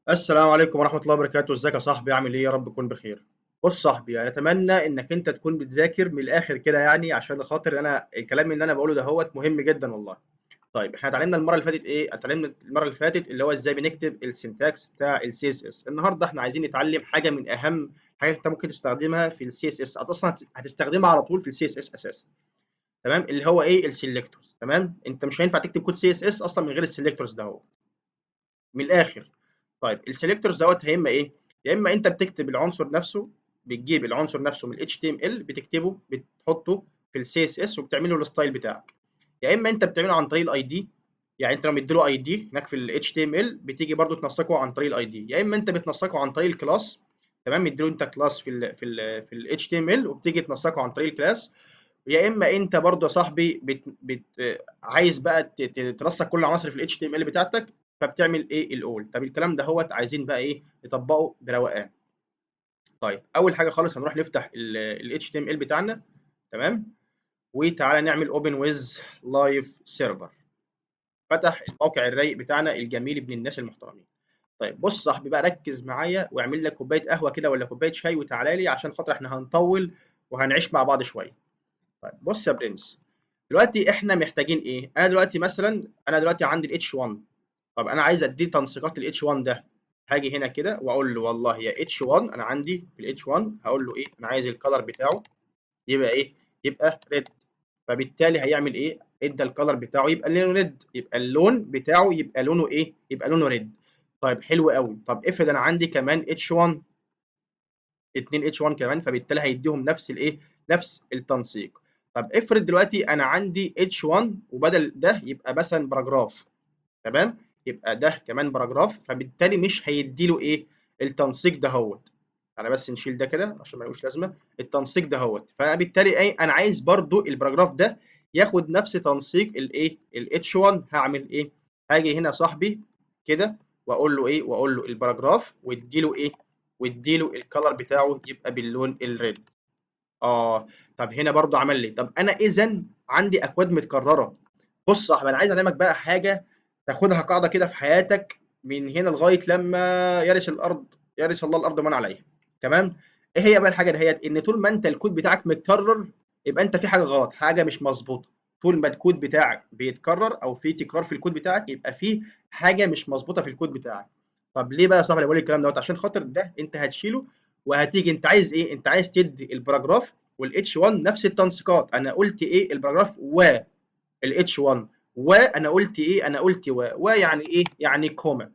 السلام عليكم ورحمة الله وبركاته، ازيك يا صاحبي؟ عامل ايه؟ يا رب تكون بخير. بص صاحبي، يعني اتمنى انك انت تكون بتذاكر من الاخر كده، يعني عشان خاطر انا الكلام اللي انا بقوله ده هوت مهم جدا والله. طيب احنا اتعلمنا المرة اللي فاتت ايه؟ اتعلمنا المرة اللي فاتت اللي هو ازاي بنكتب ال syntax بتاع ال CSS. النهارده احنا عايزين نتعلم حاجة من اهم الحاجات اللي انت ممكن تستخدمها في السي اس اس، اصلا هتستخدمها على طول في ال CSS اساسا. تمام؟ اللي هو ايه؟ ال selectors. تمام؟ انت مش هينفع تكتب كود CSS اصلا من غير ال selectors ده هو. من الاخر. طيب ال selectors دوت يا اما ايه؟ يا اما انت بتكتب العنصر نفسه، بتجيب العنصر نفسه من ال HTML بتكتبه بتحطه في ال CSS وبتعمله ال style بتاعك، يا اما انت بتعمله عن طريق ال ID، يعني انت لو مديله ID هناك في ال HTML بتيجي برده تنسقه عن طريق ال ID، يا اما انت بتنسقه عن طريق ال class. تمام؟ مديله انت class في ال HTML وبتيجي تنسقه عن طريق ال class، يا اما انت برضه يا صاحبي بت بت عايز بقى تنسق كل العناصر في ال HTML بتاعتك، فبتعمل ايه الاول. طب الكلام ده هوت عايزين بقى ايه نطبقه بروقان. طيب اول حاجة خالص هنروح نفتح ال HTML بتاعنا. تمام؟ وتعالى نعمل open with live server. فتح الموقع الرايق بتاعنا الجميل ابن الناس المحترمين. طيب بص صاحبي بقى، ركز معايا واعمل لك كوباية قهوة كده ولا كوباية شاي وتعالى لي عشان خاطر احنا هنطول وهنعيش مع بعض شوية. طيب بص يا برنس، دلوقتي احنا محتاجين ايه؟ انا دلوقتي مثلا، انا دلوقتي عندي ال H1. طب انا عايز اديه تنسيقات ال H1 ده، هاجي هنا كده واقول له والله يا H1، انا عندي في ال H1 هقول له ايه؟ انا عايز ال color بتاعه يبقى ايه؟ يبقى red. فبالتالي هيعمل ايه؟ ادى ال color بتاعه يبقى لونه red، يبقى اللون بتاعه يبقى لونه ايه؟ يبقى لونه red. طيب حلو قوي. طب افرض انا عندي كمان H1، 2 H1 كمان، فبالتالي هيديهم نفس الايه؟ نفس التنسيق. طب افرض دلوقتي انا عندي H1 وبدل ده يبقى مثلا paragraph. تمام؟ يبقى ده كمان paragraph، فبالتالي مش هيدي له ايه؟ التنسيق دهوت. انا بس نشيل ده كده عشان ما يلوش لازمه، التنسيق دهوت. فبالتالي ايه؟ انا عايز برضو ال paragraph ده ياخد نفس تنسيق الايه؟ ال H1. هعمل ايه؟ هاجي هنا يا صاحبي كده واقول له ايه؟ واقول له ال paragraph وادي له ايه؟ وادي له ال color بتاعه يبقى باللون ال red. طب هنا برضو عمل لي. طب انا اذا عندي اكواد متكررة. بص يا صاحبي، انا عايز اعلمك بقى حاجة تاخدها قاعدة كده في حياتك من هنا لغاية لما يرث الارض، يرث الله الارض من عليها. تمام؟ ايه هي بقى الحاجة دهيت؟ ان طول ما انت الكود بتاعك متكرر يبقى انت في حاجة غلط، حاجة مش مظبوطة. طول ما الكود بتاعك بيتكرر او في تكرار في الكود بتاعك يبقى في حاجة مش مظبوطة في الكود بتاعك. طب ليه بقى يا صاحبي بقول الكلام دوت؟ عشان خاطر ده انت هتشيله وهتيجي انت عايز ايه؟ انت عايز تدي ال paragraph وال H1 نفس التنسيقات. انا قلت ايه؟ ال paragraph و ال H1، وانا قلت ايه؟ انا قلت و يعني ايه؟ يعني comma،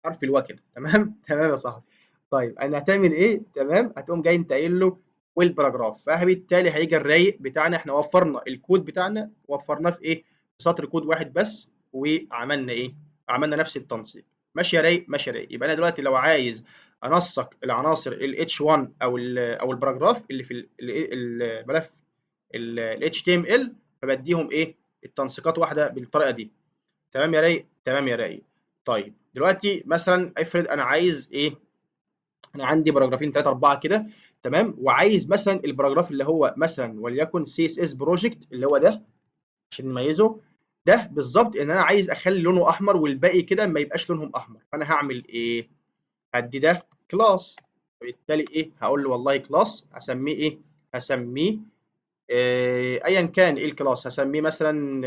حرف الوا كده. تمام؟ تمام يا صاحبي. طيب انا هتعمل ايه؟ تمام؟ هتقوم جاي انت قايل له وال paragraph، فبالتالي هيجي الرايق بتاعنا. احنا وفرنا الكود بتاعنا، وفرناه في ايه؟ في سطر كود واحد بس، وعملنا ايه؟ عملنا نفس التنسيق. ماشي يا رايق؟ ماشي يا رايق. يبقى انا دلوقتي لو عايز انسق العناصر ال H1 او ال paragraph اللي في الملف ال HTML، فبديهم ايه؟ التنسيقات واحدة بالطريقة دي. تمام يا رايق؟ تمام يا رايق. طيب دلوقتي مثلا افرض انا عايز ايه؟ انا عندي paragraph ين 3 4 كده، تمام؟ وعايز مثلا ال paragraph اللي هو مثلا وليكن CSS project اللي هو ده عشان نميزه، ده بالظبط ان انا عايز اخلي لونه احمر والباقي كده ما يبقاش لونهم احمر. فانا هعمل ايه؟ هدي ده class، فبالتالي ايه؟ هقول له والله class هسميه ايه؟ هسميه ايا كان ايه ال class، هسميه مثلا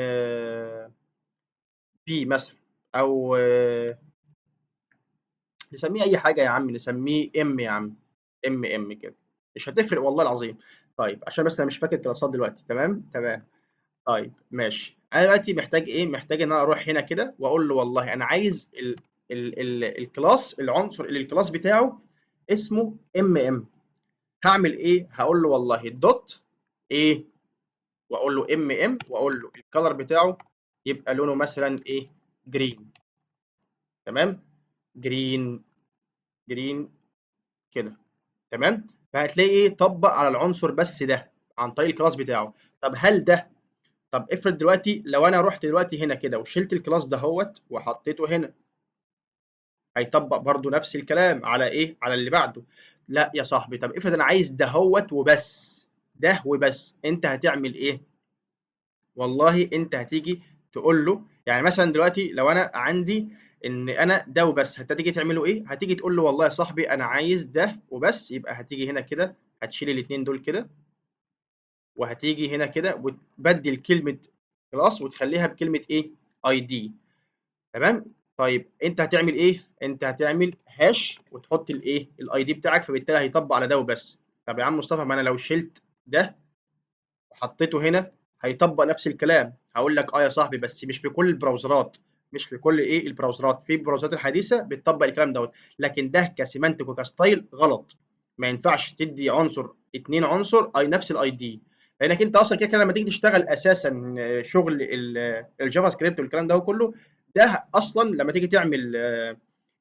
B مثلا، او نسميه اي حاجة يا عم، نسميه M يا عم، M M كده، مش هتفرق والله العظيم. طيب عشان بس انا مش فاكر class ات دلوقتي. تمام؟ تمام. طيب ماشي. انا دلوقتي محتاج ايه؟ محتاج ان انا اروح هنا كده واقول له والله انا عايز ال class، العنصر اللي ال class بتاعه اسمه M M. هعمل ايه؟ هقول له والله dot ايه، واقول له M M، واقول له ال color بتاعه يبقى لونه مثلا ايه؟ green. تمام؟ green، green كده. تمام؟ فهتلاقي ايه؟ طبق على العنصر بس ده عن طريق ال class بتاعه. طب هل ده، طب افرض دلوقتي لو انا رحت دلوقتي هنا كده وشلت ال class دهوت وحطيته هنا، هيطبق برضو نفس الكلام على ايه؟ على اللي بعده. لا يا صاحبي، طب افرض انا عايز دهوت وبس، ده وبس، انت هتعمل ايه؟ والله انت هتيجي تقول له، يعني مثلا دلوقتي لو انا عندي ان انا ده وبس. هتيجي تعمله ايه؟ هتيجي تقول له والله يا صاحبي انا عايز ده وبس، يبقى هتيجي هنا كده هتشيل الاثنين دول كده، وهتيجي هنا كده وتبدل كلمة class وتخليها بكلمه ايه؟ ID. تمام؟ طيب انت هتعمل ايه؟ انت هتعمل hash وتحط الايه؟ ال ID بتاعك، فبالتالي هيطبق على ده وبس. طب يا عم مصطفى ما انا لو شلت ده وحطيته هنا هيطبق نفس الكلام. هقول لك اه يا صاحبي، بس مش في كل ال browserات، مش في كل ايه ال browserات، في ال browserات الحديثة بتطبق الكلام دوت، لكن ده ك semantic وك style غلط. ما ينفعش تدي عنصر اتنين عنصر اي نفس ال ID، لانك انت اصلا كده كده لما تيجي تشتغل اساسا شغل ال JavaScript والكلام ده كله، ده اصلا لما تيجي تعمل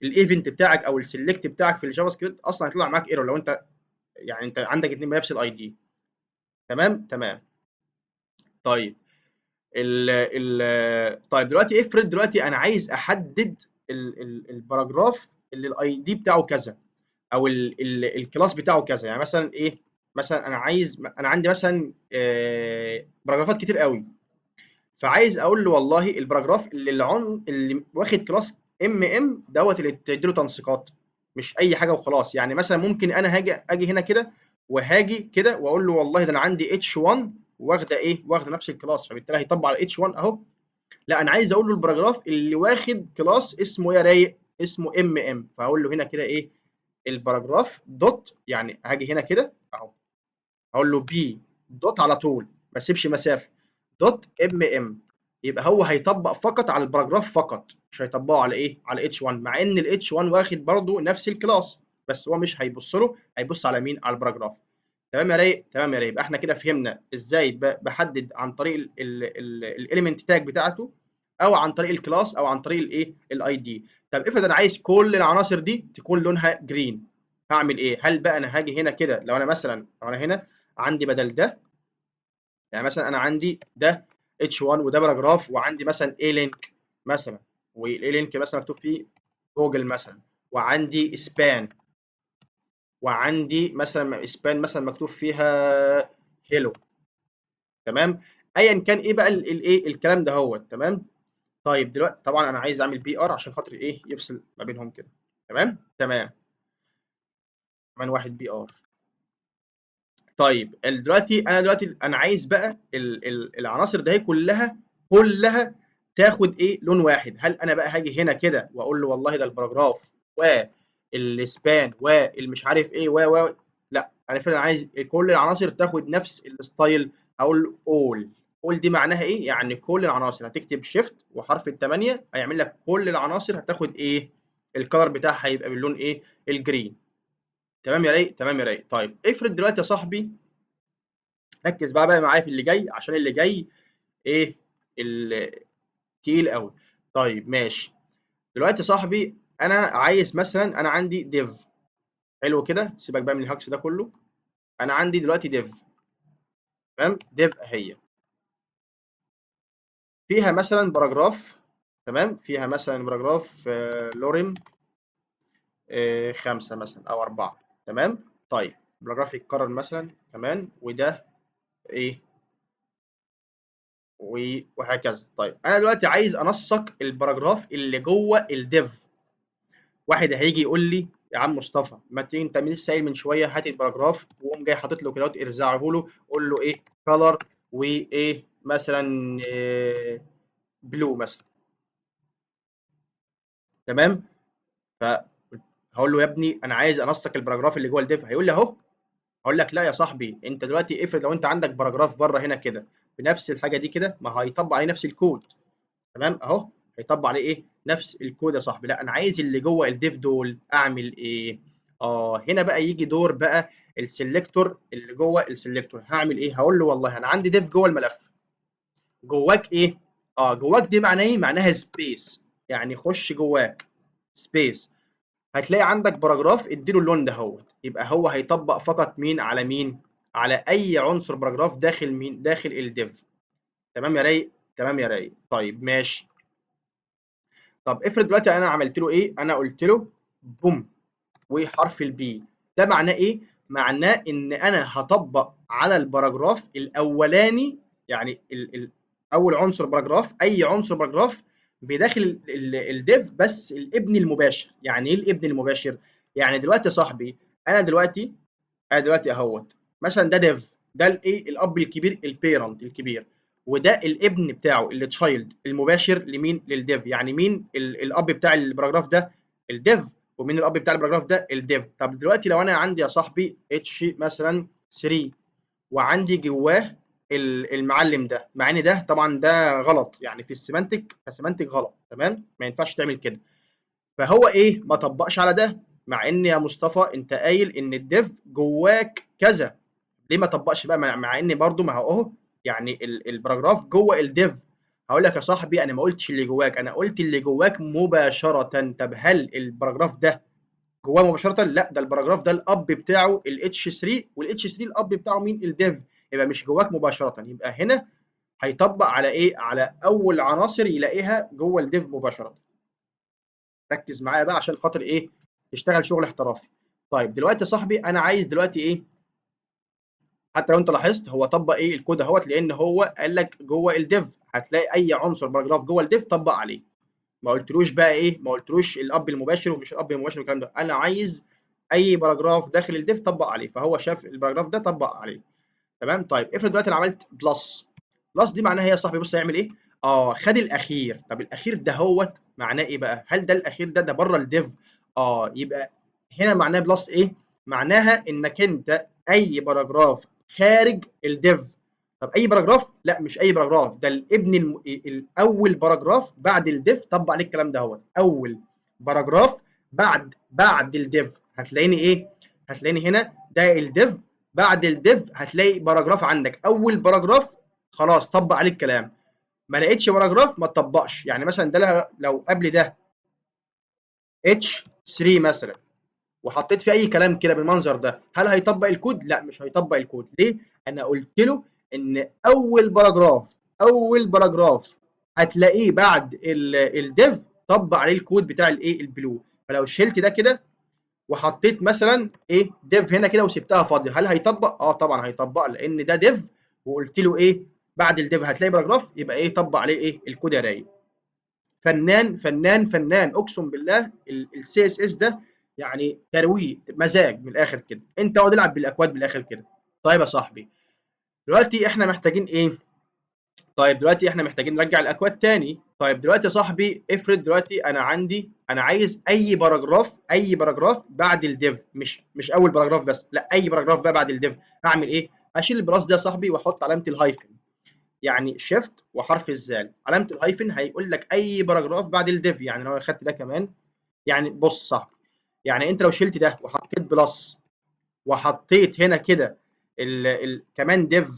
ال event بتاعك او ال select بتاعك في ال JavaScript اصلا هيطلع معاك error لو انت يعني انت عندك اتنين بنفس ال ID. تمام تمام. طيب ال ال طيب دلوقتي افرض دلوقتي انا عايز احدد ال paragraph اللي ال ID بتاعه كذا او ال class بتاعه كذا. يعني مثلا ايه؟ مثلا انا عايز، انا عندي مثلا paragraphات كتير قوي، فعايز اقول له والله ال paragraph اللي اللي واخد class MM دوت اللي تديله تنسيقات، مش اي حاجة وخلاص. يعني مثلا ممكن انا هاجي اجي هنا كده وهاجي كده واقول له والله ده انا عندي H 1 واخده ايه؟ واخده نفس ال class، فبالتالي هيطبق على H 1 اهو. لا انا عايز اقول له ال paragraph اللي واخد class اسمه يا رايق اسمه MM، فهقول له هنا كده ايه؟ ال paragraph dot، يعني هاجي هنا كده اهو هقول له p dot على طول ما اسيبش مسافة dot MM، يبقى هو هيطبق فقط على ال paragraph فقط، مش هيطبقه على ايه؟ على H 1، مع ان ال H 1 واخد برضه نفس ال class، بس هو مش هيبص له، هيبص على مين؟ على ال paragraph. تمام يا رايق؟ تمام يا رايق. يبقى احنا كده فهمنا ازاي بحدد عن طريق ال element tag بتاعته، او عن طريق ال class، او عن طريق الايه؟ ال ID. طب افرض انا عايز كل العناصر دي تكون لونها green، هعمل ايه؟ هل بقى انا هاجي هنا كده، لو انا مثلا، لو انا هنا عندي بدل ده، يعني مثلا انا عندي ده H 1 وده paragraph، وعندي مثلا a link مثلا، وال a link مثلا مكتوب فيه جوجل مثلا، وعندي span، وعندي مثلا span مثلا مكتوب فيها hello. تمام؟ ايا كان ايه بقى الايه الكلام ده هو. تمام؟ طيب دلوقتي طبعا انا عايز اعمل br عشان خاطر ايه؟ يفصل ما بينهم كده. تمام؟ تمام. كمان واحد br. طيب دلوقتي انا دلوقتي انا عايز بقى العناصر ده كلها تاخد ايه؟ لون واحد. هل انا بقى هاجي هنا كده واقول له والله ده ال paragraph وال span والمش عارف ايه و لا، انا فعلا عايز كل العناصر تاخد نفس ال style. هقول له all. all دي معناها ايه؟ يعني كل العناصر. هتكتب shift وحرف الثمانية هيعمل لك كل العناصر هتاخد ايه؟ ال color بتاعها هيبقى باللون ايه؟ ال green. تمام يا رايق؟ تمام يا رايق. طيب افرض دلوقتي يا صاحبي، ركز بقى معايا في اللي جاي عشان اللي جاي ايه؟ تقيل قوي. طيب ماشي. دلوقتي يا صاحبي انا عايز مثلا، انا عندي div حلو كده، سيبك بقى من الهكس ده كله. انا عندي دلوقتي div، تمام؟ div اهي فيها مثلا paragraph، تمام؟ فيها مثلا paragraph lorem 5 مثلا او 4. تمام؟ طيب paragraph يتكرر مثلا كمان، وده ايه؟ وهكذا. طيب انا دلوقتي عايز انسق ال paragraph اللي جوه ال div. واحد هيجي يقول لي يا عم مصطفى ما تيجي انت لسه قايل من شوية هات ال paragraph، وقوم جاي حاطط له كده ارزعه له، قول له ايه؟ color وايه مثلا، إيه blue مثلا. تمام؟ فهقول له يا ابني انا عايز انسق ال paragraph اللي جوه ال div، هيقول لي اهو. هقول لك لا يا صاحبي، انت دلوقتي افرض لو انت عندك paragraph بره هنا كده بنفس الحاجة دي كده، ما هيطبق عليه نفس الكود. تمام؟ اهو هيطبق عليه ايه؟ نفس الكود يا صاحبي. لا انا عايز اللي جوه ال div دول اعمل ايه؟ هنا بقى يجي دور بقى ال selector اللي جوه ال selector. هعمل ايه؟ هقول له والله انا عندي div جوه الملف، جواك ايه؟ جواك دي معناها ايه؟ معناها space، يعني خش جواك space. هتلاقي عندك paragraph اديله اللون ده اهوت، يبقى هو هيطبق فقط مين على مين؟ على اي عنصر paragraph داخل مين؟ داخل ال div. تمام يا رايق؟ تمام يا رايق. طيب ماشي. طب افرض دلوقتي انا عملت له ايه؟ انا قلت له بوم وحرف ال P، ده معناه ايه؟ معناه ان انا هطبق على ال paragraph الاولاني، يعني اول عنصر paragraph، اي عنصر paragraph بداخل ال div بس الابن المباشر. يعني ايه الابن المباشر؟ يعني دلوقتي يا صاحبي انا دلوقتي، اهوت مثلا ده div، ده الايه؟ الاب الكبير، ال parent الكبير، وده الابن بتاعه اللي child المباشر لمين؟ لل div. يعني مين الاب بتاع ال paragraph ده؟ ال div. ومين الاب بتاع ال paragraph ده؟ ال div. طب دلوقتي لو انا عندي يا صاحبي h مثلا 3 وعندي جواه المعلم ده، مع ان ده طبعا ده غلط، يعني في ال semantic، ك semantic غلط، تمام؟ ما ينفعش تعمل كده. فهو ايه؟ ما طبقش على ده، مع ان يا مصطفى انت قايل ان ال div جواك كذا، ليه ما طبقش بقى؟ مع ان برضو ما هو اهو، يعني ال paragraph جوه ال div. هقول لك يا صاحبي انا ما قلتش اللي جواك، انا قلت اللي جواك مباشرة. طب هل ال paragraph ده جواه مباشرة؟ لا، ده ال paragraph ده الاب بتاعه ال h 3، وال h 3 الاب بتاعه مين؟ ال div، يبقى مش جواك مباشرة. يبقى هنا هيطبق على ايه؟ على اول عناصر يلاقيها جوه ال div مباشرة. ركز معايا بقى عشان خاطر ايه؟ تشتغل شغل احترافي. طيب دلوقتي يا صاحبي انا عايز دلوقتي ايه؟ حتى لو انت لاحظت هو طبق ايه الكود اهوت، لان هو قال لك جوه ال div هتلاقي اي عنصر paragraph جوه ال div طبق عليه. ما قلتلوش بقى ايه؟ ما قلتلوش الاب المباشر ومش الاب المباشر والكلام ده، انا عايز اي paragraph داخل ال div طبق عليه، فهو شاف ال paragraph ده طبق عليه، تمام؟ طيب افرض دلوقتي انا عملت plus، plus دي معناها ايه يا صاحبي؟ بص هيعمل ايه؟ خد الاخير. طب الاخير ده هوت معناه ايه بقى؟ هل ده الاخير ده بره ال div؟ يبقى هنا معناه plus ايه؟ معناها انك انت اي paragraph خارج ال div. طب اي paragraph؟ لا مش اي paragraph، ده الابن الاول paragraph بعد ال div طبق عليه الكلام ده اهوت. اول paragraph بعد ال div هتلاقيني ايه؟ هتلاقيني هنا ده ال div، بعد ال div هتلاقي paragraph عندك، اول paragraph خلاص طبق عليه الكلام. ما لقيتش paragraph ما تطبقش. يعني مثلا ده لو قبل ده h 3 مثلا وحطيت فيه اي كلام كده بالمنظر ده، هل هيطبق الكود؟ لا مش هيطبق الكود. ليه؟ انا قلت له ان اول paragraph هتلاقيه بعد ال div طبق عليه الكود بتاع الايه؟ ال below. فلو شلت ده كده وحطيت مثلا ايه div هنا كده وسبتها فاضية، هل هيطبق؟ طبعا هيطبق، لان ده div وقلت له ايه؟ بعد ال div هتلاقي paragraph، يبقى ايه؟ طبق عليه ايه؟ الكود يا رايق. فنان فنان فنان، اقسم بالله ال CSS ده يعني ترويق مزاج من الاخر كده، انت اقعد العب بالاكواد بالاخر كده. طيب يا صاحبي دلوقتي احنا محتاجين ايه؟ طيب دلوقتي احنا محتاجين نرجع الاكواد تاني. طيب دلوقتي يا صاحبي افرض دلوقتي انا عايز اي paragraph، اي paragraph بعد ال div، مش اول paragraph بس، لا اي paragraph بقى بعد ال div. هعمل ايه؟ هشيل ال plus ده يا صاحبي واحط علامة ال hyphen، يعني shift وحرف الزال، علامة ال hyphen هيقول لك اي paragraph بعد ال div. يعني لو انا خدت ده كمان، يعني بص صاحبي، يعني انت لو شلت ده وحطيت plus وحطيت هنا كده كمان div،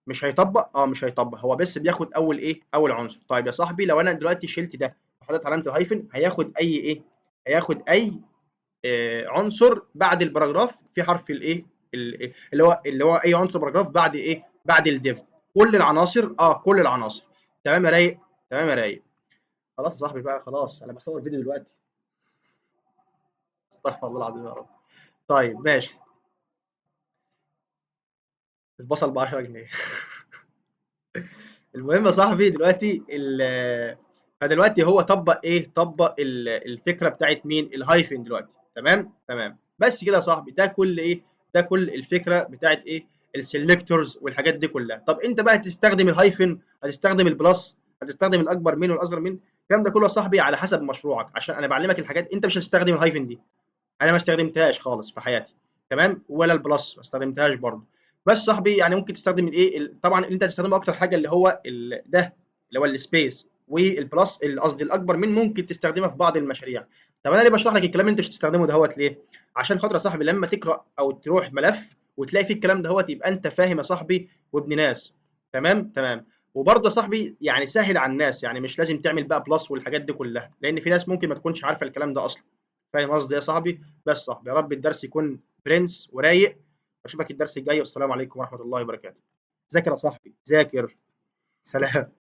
مش هيطبق؟ مش هيطبق، هو بس بياخد اول ايه؟ اول عنصر. طيب يا صاحبي لو انا دلوقتي شلت ده وحطيت علامة ال hyphen، هياخد اي ايه؟ هياخد اي عنصر بعد ال paragraph في حرف الايه؟ اللي هو اي عنصر paragraph بعد ايه؟ بعد ال div. كل العناصر، كل العناصر. تمام يا رايق؟ تمام يا رايق. خلاص يا صاحبي بقى، خلاص انا بصور فيديو دلوقتي. استغفر الله العظيم يا رب. طيب ماشي، البصل ب 10 جنيه. المهم يا صاحبي دلوقتي فدلوقتي هو طبق ايه؟ طبق الفكرة بتاعت مين؟ ال hyphen دلوقتي. تمام؟ تمام. بس كده يا صاحبي، ده كل ايه؟ ده كل الفكرة بتاعت ايه؟ ال selectors والحاجات دي كلها. طب انت بقى هتستخدم ال hyphen، هتستخدم ال plus، هتستخدم الاكبر من والاصغر من، الكلام ده كله يا صاحبي على حسب مشروعك، عشان انا بعلمك الحاجات. انت مش هتستخدم ال hyphen دي، انا ما استخدمتهاش خالص في حياتي، تمام؟ ولا ال plus ما استخدمتهاش برضه. بس صاحبي يعني ممكن تستخدم الايه؟ طبعا اللي انت هتستخدمه اكتر حاجة اللي هو ده اللي هو ال space وال plus، قصدي الاكبر من، ممكن تستخدمها في بعض المشاريع. طب انا ليه بشرح لك الكلام اللي انت مش هتستخدمه دهوت ليه؟ عشان خاطر يا صاحبي لما تقرا او تروح ملف وتلاقي فيه الكلام دهوت يبقى انت فاهم يا صاحبي وابن ناس. تمام؟ تمام. وبرضه يا صاحبي يعني سهل على الناس، يعني مش لازم تعمل بقى plus والحاجات دي كلها، لان في ناس ممكن ما تكونش عارفه الكلام ده اصلا. فاهم قصدي يا صاحبي؟ بس صاحبي يا رب الدرس يكون برنس ورايق. اشوفك الدرس الجاي، والسلام عليكم ورحمة الله وبركاته. ذاكر يا صاحبي، ذاكر. سلام.